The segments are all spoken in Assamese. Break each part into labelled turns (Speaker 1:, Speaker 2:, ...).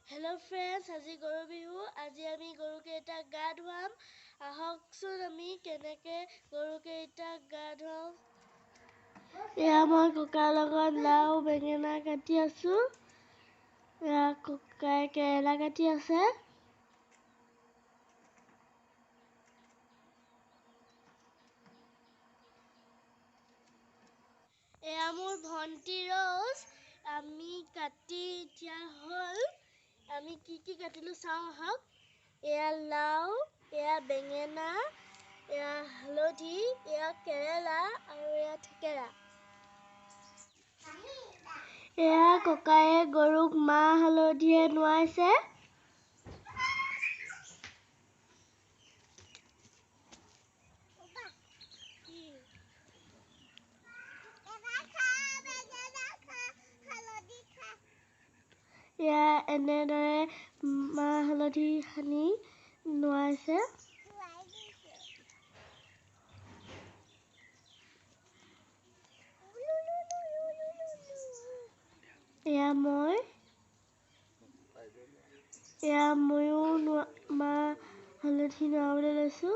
Speaker 1: হেল্ল' ফ্ৰেণ্ডছ, আজি গৰু বিহু। আজি আমি গৰুকেইটাক গা ধুৱাম। আহকচোন আমি কেনেকৈ গৰুকেইটাক গা ধুৱাওঁ। এয়া মই ককাৰ লগত লাও বেঙেনা কাটি আছোঁ। এয়া ককাই কেৰেলা কাটি আছে। এয়া মোৰ ভণ্টি ৰ'জ। আমি কাটি এতিয়া হ'ল। আমি কি কি কাটিলোঁ চাওঁ আহক। এয়া লাও, এয়া বেঙেনা, এয়া হালধি, এয়া কেৰেলা আৰু এয়া থেকেৰা। এয়া ককায়ে গৰুক মাহ হালধিয়ে নোৱাইছে। এয়া এনেদৰে মাহ হালধি সানি নোৱাইছে। এয়া মই, এয়া ময়ো মাহ হালধি নোৱাবলৈ লৈছোঁ।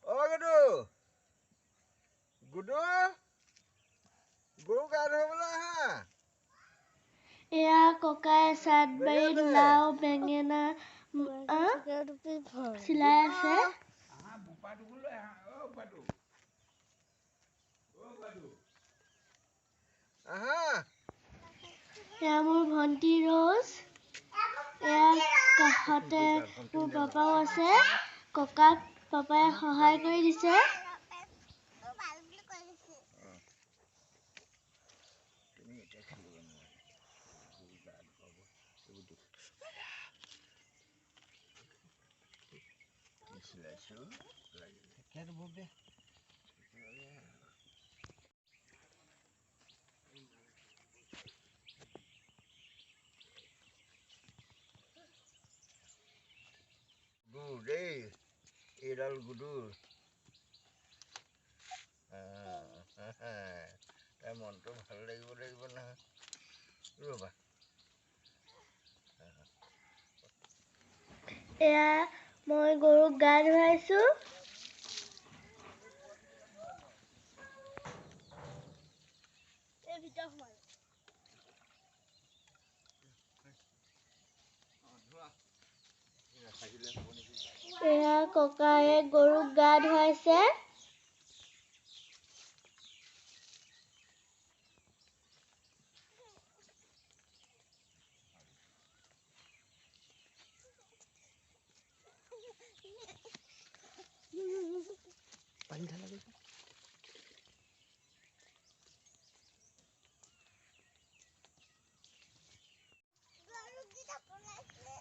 Speaker 2: অ গুডু, গুডু, গৰু গা ধুৱাবলৈ আহা।
Speaker 1: এয়া ককাই চাট বাৰীত লাও বেঙেনা চিলাই আছে। এয়া মোৰ ভণ্টি ৰ'জ। এয়া কাষতে মোৰ পাপাও আছে। ককাক পাপাই সহায় কৰি দিছে।
Speaker 2: গুডুৰ দেই, এইডাল গুডুৰ। তাই মনটো ভাল লাগিব লাগিব নহয়। ৰ'বা।
Speaker 1: এয়া মই গৰুক গা ধুৱাইছোঁ। এয়া ককায়ে গৰুক গা ধুৱাইছে।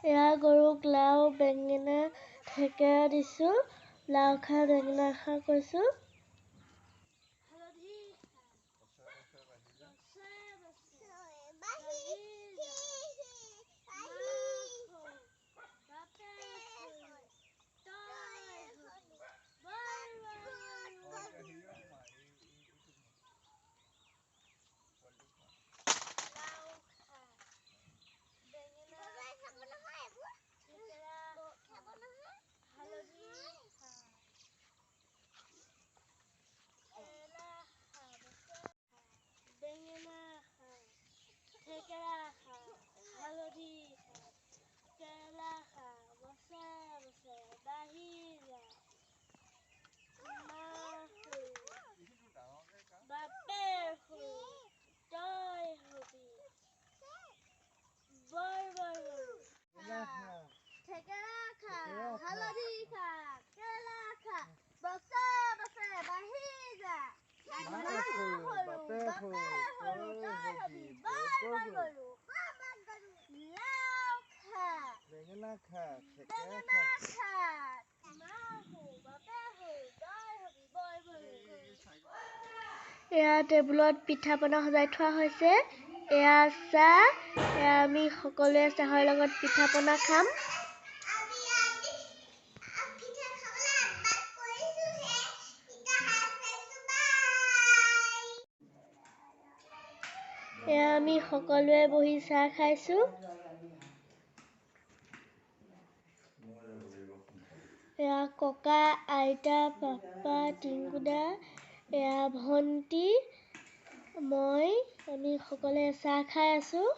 Speaker 1: এয়া গৰুক লাও বেঙেনা থেকেৰা দিছোঁ। লাও খা বেঙেনা খা কৈছোঁ। থেকেৰা খা, হালধি খা, কেৰেলা খা, বছৰে বছৰে বাঢ়ি যা। মা সৰু, বাপেৰ সৰু, তই হবি বৰ বৰ গৰু। থেকেৰা খা, হালধি খা, কেৰেলা খা, বছৰে বছৰে বাঢ়ি যা। মা সৰু, বাপেৰ সৰু, তই হবি বৰ বৰ গৰু। লাও
Speaker 2: খা, থেকেৰা খা।
Speaker 1: এয়া টেবুলত পিঠা পনা সজাই থোৱা হৈছে। এয়া চাহ। এয়া আমি সকলোৱে চাহৰ লগত পিঠা পনা খাম। এয়া আমি সকলোৱে বহি চাহ খাইছোঁ। এয়া ককা, আইতা, পাপা, টিংকুদা, এয়া ভণ্টি, মই, আমি সকলোৱে চাহ খাই আছোঁ।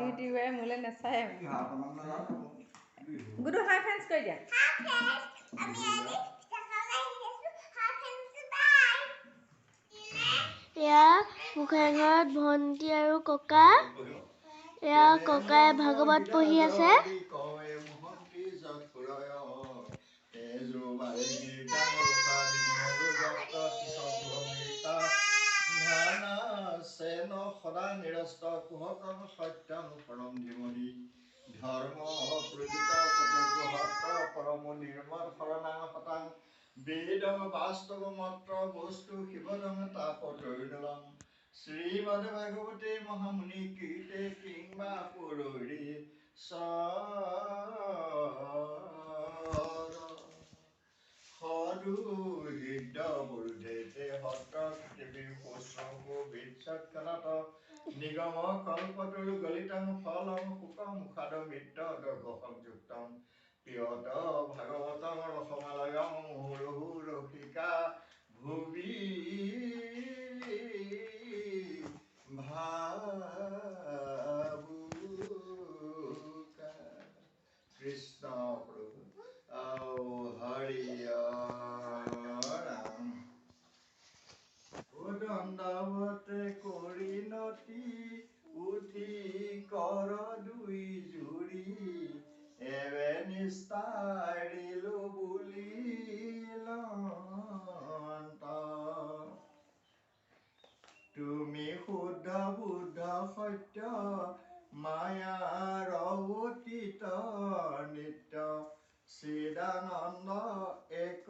Speaker 3: ইউটিউবাৰে মোলৈ নাচায়। গুডু, হাই ফ্ৰেণ্ডছ কৈ দিয়া।
Speaker 1: এয়া গোসাঁই ঘৰত ভণ্টি আৰু ককা। এয়া ককাই ভাগৱত পঢ়ি আছে।
Speaker 2: সদা নিৰস্ত কুহকং সত্যং পৰম ধীমহি ধৰ্ম প্ৰজিত কৰ্তব্য পৰম নিৰ্মল শৰণাং শতাং বেদং বাস্তৱ মন্ত্ৰ বস্তু শিৱদং তাপ তৈনলং শ্ৰীমদ ভাগৱতে মহামুনি কীৰ্তে কিংবা পুৰৰি সদু হৃদ বৰুধেতে সত্ৰ দেৱী নিগম কল্পতৰু গলিতং ফলং শুক মুখাদ মিত্ৰ দৰ্ভ সংযুক্তং পিয়ত ভাগৱতং ৰসমালয়ং মুহুৰহু ৰসিকা ভুবি ভাবুকা। কৃষ্ণ প্ৰভু হৰি ৰাম। দণ্ডৱতে কৰি নতি উঠি কৰ দুই জুৰি এৱে নিস্তাৰিলো বুলিলন্ত। তুমি শুদ্ধ বুদ্ধ সত্য মায়াৰ অতীত নিত্য চিদানন্দ এক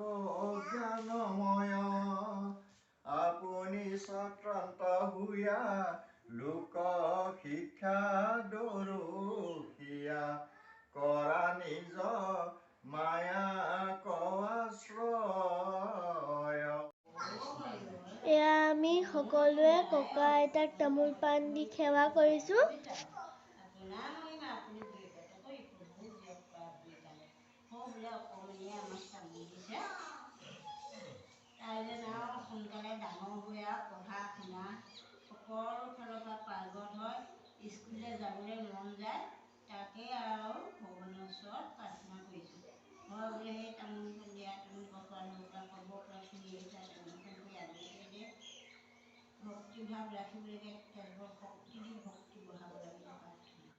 Speaker 2: জ্ঞানময়। আপুনি স্বতন্ত্ৰ হুয়া লোক শিক্ষা দৰসীয়া কৰা নিজ মায়া আশ্ৰয়।
Speaker 1: এয়া আমি সকলোৱে ককা আইতাক তামোল পাণ দি সেৱা কৰিছোঁ।
Speaker 4: সোনকালে ডাঙৰ হৈ আৰু পঢ়া শুনা সকলো ফালৰ পৰা পাৰ্গত হয়, স্কুললৈ যাবলৈ মন যায়, তাকে আৰু ভগৱানৰ ওচৰত প্ৰাৰ্থনা কৰিছোঁ। হয় বোলে সেই তামোলখন দিয়া, তুমি কপাল ক'ব পৰা খুলি আহিছা, তামোলখন দি আজৰি দে। ভক্তিভাৱ ৰাখিব লাগে, তেওঁলোকৰ শক্তি দি ভক্তি বঢ়াব লাগে।